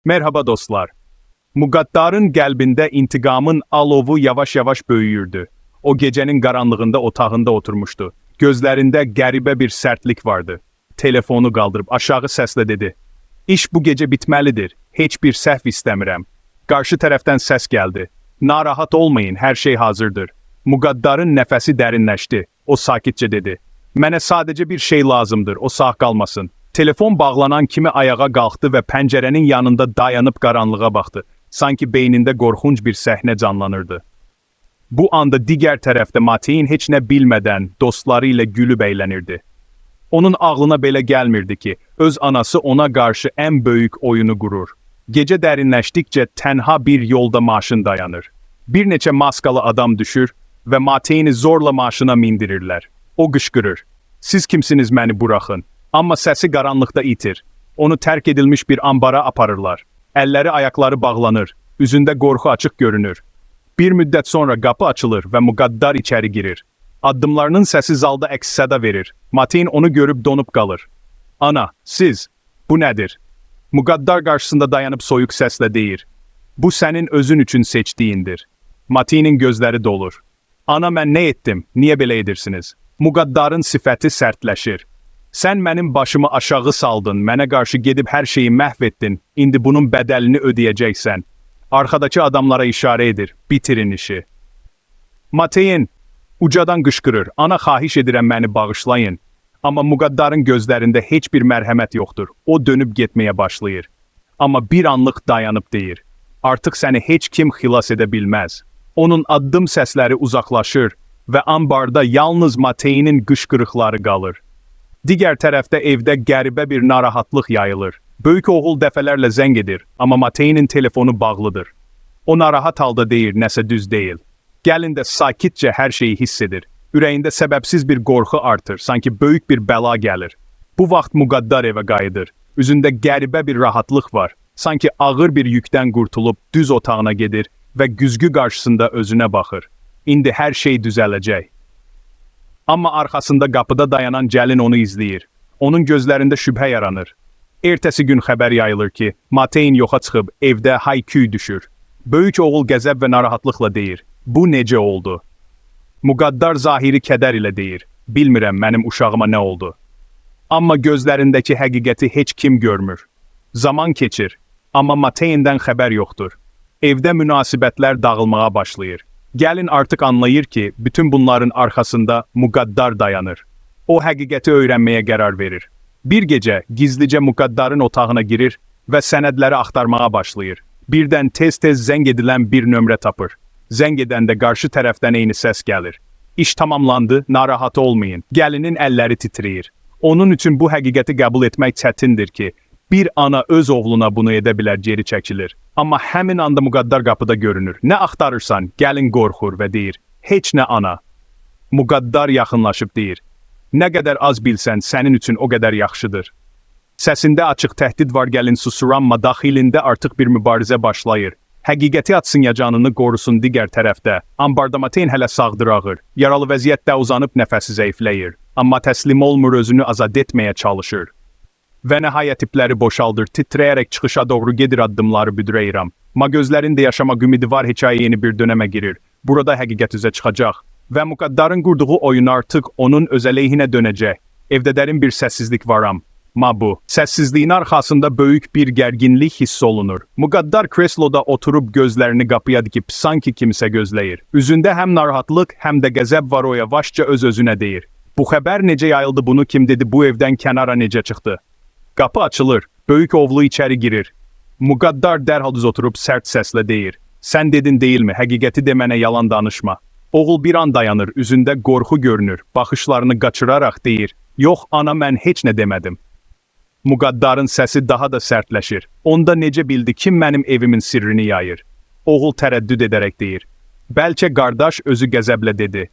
Merhaba dostlar. Mugaddar'ın qəlbində intiqamın alovu yavaş-yavaş böyüyürdü. O gecenin qaranlığında otağında oturmuştu. Gözlərində qəribə bir sərtlik vardı. Telefonu qaldırıb aşağı səslə dedi. İş bu gece bitməlidir. Heç bir səhv istəmirəm. Qarşı tərəfdən səs gəldi. Narahat olmayın, hər şey hazırdır. Mugaddar'ın nəfəsi dərinləşdi. O sakitcə dedi. Mənə sadəcə bir şey lazımdır, o sağ qalmasın. Telefon bağlanan kimi ayağa qalxdı və pəncərənin yanında dayanıb qaranlığa baxdı. Sanki beynində qorxunc bir səhnə canlanırdı. Bu anda digər tərəfdə Matein heç nə bilmədən dostları ilə gülüb əylənirdi. Onun ağlına belə gəlmirdi ki, öz anası ona qarşı ən böyük oyunu qurur. Gecə dərinləşdikcə tənha bir yolda maşın dayanır. Bir neçə maskalı adam düşür və Mateini zorla maşına mindirirlər. O qışqırır. Siz kimsiniz, məni buraxın. Amma səsi qaranlıqda itir. Onu tərk edilmiş bir ambara aparırlar. Əlləri ayaqları bağlanır. Üzündə qorxu açıq görünür. Bir müddət sonra qapı açılır və Mugaddar içəri girir. Addımlarının səsi zalda əks-səda verir. Matein onu görüb donub qalır. Ana, siz, bu nədir? Mugaddar qarşısında dayanıb soyuq səslə deyir. Bu sənin özün üçün seçdiyindir. Mateinin gözləri dolur. Ana, mən nə etdim? Niyə belə edirsiniz? Mugaddarın sifəti sərtləşir. Sən mənim başımı aşağı saldın, mənə qarşı gedib hər şeyi məhv etdin. İndi bunun bədəlini ödəyəcəksən. Arxadakı adamlara işarə edir. Bitirin işi. Matein ucadan qışqırır. Ana, xahiş edirəm, məni bağışlayın. Amma Mugaddarın gözlərində heç bir mərhəmət yoxdur. O dönüb getməyə başlayır. Amma bir anlıq dayanıb deyir. Artıq səni heç kim xilas edə bilməz. Onun addım səsləri uzaqlaşır və ambarda yalnız Mateinin qışqırıqları qalır. Digər tərəfdə evdə qəribə bir narahatlıq yayılır. Böyük oğul dəfələrlə zəng edir, amma Mateinin telefonu bağlıdır. O narahat halda deyir, nəsə düz deyil. Gəlin də sakitcə hər şeyi hiss edir. Ürəyində səbəbsiz bir qorxu artır, sanki böyük bir bəla gəlir. Bu vaxt Mugaddar evə qayıdır. Üzündə qəribə bir rahatlıq var. Sanki ağır bir yükdən qurtulub düz otağına gedir və güzgü qarşısında özünə baxır. İndi hər şey düzələcək. Amma arxasında qapıda dayanan gəlin onu izləyir. Onun gözlərində şübhə yaranır. Ertəsi gün xəbər yayılır ki, Matein yoxa çıxıb, evdə hay-küy düşür. Böyük oğul qəzəb və narahatlıqla deyir, bu necə oldu? Mugaddar zahiri kədər ilə deyir, bilmirəm mənim uşağıma nə oldu. Amma gözlərindəki həqiqəti heç kim görmür. Zaman keçir, amma Mateindən xəbər yoxdur. Evdə münasibətlər dağılmağa başlayır. Gəlin artıq anlayır ki, bütün bunların arxasında Mugaddar dayanır. O həqiqəti öyrənməyə qərar verir. Bir gecə gizlicə Mugaddarın otağına girir və sənədləri axtarmağa başlayır. Birdən tez-tez zəng edilən bir nömrə tapır. Zəng edəndə qarşı tərəfdən eyni səs gəlir. İş tamamlandı, narahat olmayın. Gəlinin əlləri titrəyir. Onun üçün bu həqiqəti qəbul etmək çətindir ki, bir ana öz oğluna bunu edə bilər, geri çəkilir. Amma həmin anda Mugaddar qapıda görünür. Nə axtarırsan? Gəlin qorxur və deyir. Heç nə, ana. Mugaddar yaxınlaşıb deyir. Nə qədər az bilsən, sənin üçün o qədər yaxşıdır. Səsində açıq təhdid var, gəlin susur, amma daxilində artıq bir mübarizə başlayır. Həqiqəti atsın ya canını qorusun. Digər tərəfdə. Ambarda Matein hələ sağdır, ağır. Yaralı vəziyyətdə uzanıb nəfəsi zəifləyir. Amma təslim olmur, özünü azad etməyə çalışır. Və nəhayət ipləri boşaldır, titrəyərək çıxışa doğru gedir, addımları büdrəyirəm. Ma gözlərində yaşamaq ümidi var, hekayə yeni bir dönəmə girir. Burada həqiqət üzə çıxacaq. Və Muqaddarın qurduğu oyun artıq onun öz əleyhinə dönəcək. Evdə dərin bir səssizlik var amma bu səssizliyin arxasında böyük bir gərginlik hiss olunur. Muqaddar kresloda oturub gözlərini qapıya dikib sanki kimsə gözləyir. Üzündə həm narahatlıq, həm də qəzəb var, o yavaşca öz-özünə deyir. Bu xəbər necə yayıldı, bunu kim dedi, bu evdən kənara necə çıxdı? Qapı açılır, böyük oğlu içəri girir. Muqaddar dərhal düz oturub sərt səslə deyir. Sən dedin deyilmi, həqiqəti de, mənə yalan danışma. Oğul bir an dayanır, üzündə qorxu görünür, baxışlarını qaçıraraq deyir. Yox ana, mən heç nə demədim. Muqaddarın səsi daha da sərtləşir. Onda necə bildi, kim mənim evimin sirrini yayır? Oğul tərəddüd edərək deyir. Bəlkə qardaş özü qəzəblə dedi.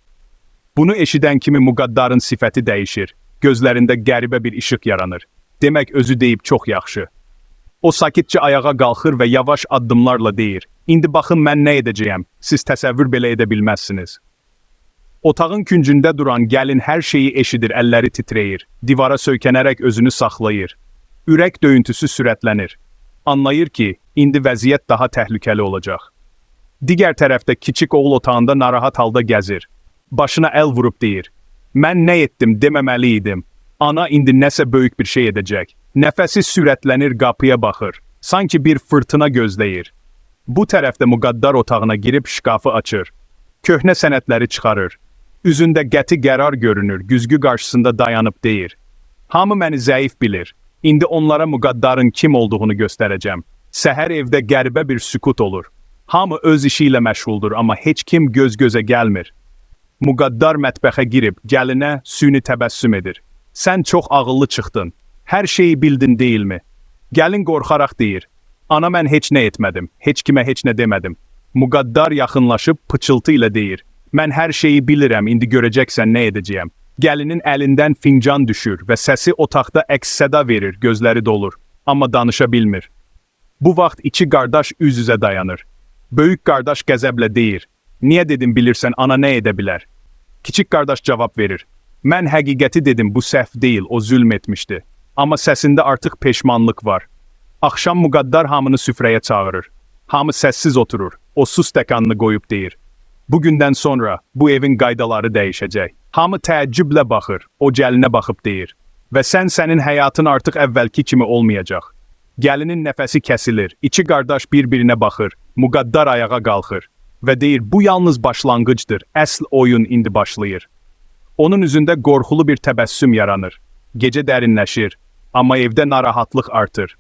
Bunu eşidən kimi Muqaddarın sifəti dəyişir. Gözlərində qəribə bir işıq yaranır. Demək özü deyib, çox yaxşı. O sakitcə ayağa qalxır və yavaş addımlarla deyir. İndi baxın mən nə edəcəyəm, siz təsəvvür belə edə bilməzsiniz. Otağın küncündə duran gəlin hər şeyi eşidir, əlləri titrəyir. Divara söykənərək özünü saxlayır. Ürək döyüntüsü sürətlənir. Anlayır ki, İndi vəziyyət daha təhlükəli olacaq. Digər tərəfdə kiçik oğul otağında narahat halda gəzir. Başına əl vurub deyir: "Mən nə etdim deməməli idim. Ana indi nəsə böyük bir şey edəcək." Nəfəsi sürətlənir, qapıya baxır. Sanki bir fırtına gözləyir. Bu tərəfdə Muqaddar otağına girib şkafı açır. Köhnə sənədləri çıxarır. Üzündə qəti qərar görünür, güzgü qarşısında dayanıb deyir: "Hamı məni zəif bilir. İndi onlara Muqaddarın kim olduğunu göstərəcəm." Səhər evdə qəribə bir sükut olur. Hamı öz işi ilə məşğuldur, amma heç kim göz-gözə gəlmir. Muqaddar mətbəxə girib gəlinə süni təbəssüm edir. "Sən çox ağıllı çıxdın. Hər şeyi bildin, deyilmi?" Gəlin qorxaraq deyir: "Ana, mən heç nə etmədim, heç kimə heç nə demədim." Muqaddar yaxınlaşıb pıçıltı ilə deyir: "Mən hər şeyi bilirəm, indi görəcəksən nə edəcəyəm." Gəlinin əlindən fincan düşür və səsi otaqda əks-səda verir, gözləri dolur. Amma danışa bilmir. Bu vaxt iki qardaş üz-üzə dayanır. Böyük qardaş qəzəblə deyir: "Niyə dedim, bilirsən ana nə edə bilər?" Kiçik qardaş cavab verir: "Mən həqiqəti dedim, bu səhv deyil, o zülm etmişdi." Amma səsində artıq peşmanlıq var. Axşam Muqaddar hamını süfrəyə çağırır. Hamı səssiz oturur. O su stəkanını qoyub deyir: "Bugündən sonra bu evin qaydaları dəyişəcək." Hamı təəccüblə baxır. O gəlinə baxıb deyir: "Və sən, sənin həyatın artıq əvvəlki kimi olmayacaq." Gəlinin nəfəsi kəsilir. İki qardaş bir-birinə baxır. Muqaddar ayağa qalxır və deyir: "Bu yalnız başlanğıcdır. Əsl oyun indi başlayır." Onun üzündə qorxulu bir təbəssüm yaranır. Gecə dərinləşir, amma evdə narahatlıq artır.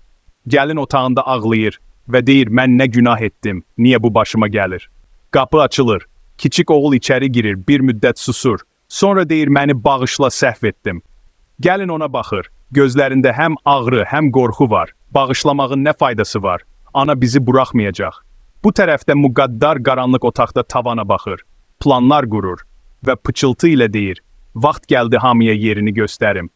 Gəlin otağında ağlayır və deyir: "Mən nə günah etdim, niyə bu başıma gəlir?" Qapı açılır. Kiçik oğul içəri girir, bir müddət susur. Sonra deyir: "Məni bağışla, səhv etdim." Gəlin ona baxır. Gözlərində həm ağrı, həm qorxu var. Bağışlamağın nə faydası var? Ana bizi buraxmayacaq. Bu tərəfdə Muqaddar qaranlıq otaqda tavana baxır. Planlar qurur və pıçıltı ilə deyir: "Vaxt gəldi hamıya yerini göstərim."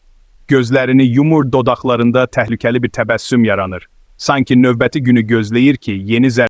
Gözlərini yumur, dodaqlarında təhlükəli bir təbəssüm yaranır. Sanki növbəti günü gözləyir ki, yeni zər